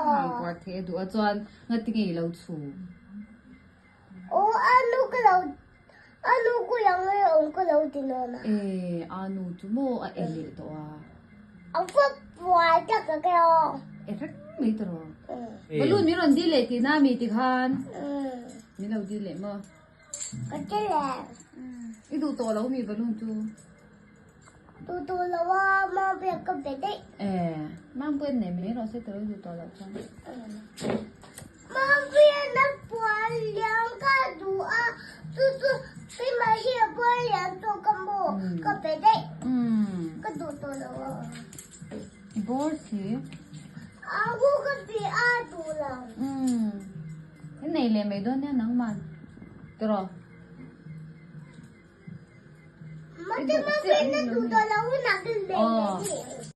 Hangpuar thei a duh a chuan ngatinge i lo chhu? Aw a nu ka lo a nu ku lang nge awm ka lo ti nawn a. E a nu chu maw a e leh tawh a. A va buai tak a ke aw. E reng mai ta rawh. Balloon min rawn dil leh tihna mi tikhan. Min lo dil leh maw? Ka ti leh. I duh tawh lo mi balloon chu? Duh tawh lo a Mangpuia ka be daih. E Mangpuia nei mai rawh se tawh i duh tawh loh chuan. Mangpuia na puan lian ka duh a chu chu keimah hi a puan lian tawh ka maw ka be daih. Ka duh tawh lo a. I bawr si. Ahu ka be a duh lo. I nei leh mai dawn nia nangman. Tiraw. Mate Mangpuia na duh tawh lo hunah ka nei leh daih.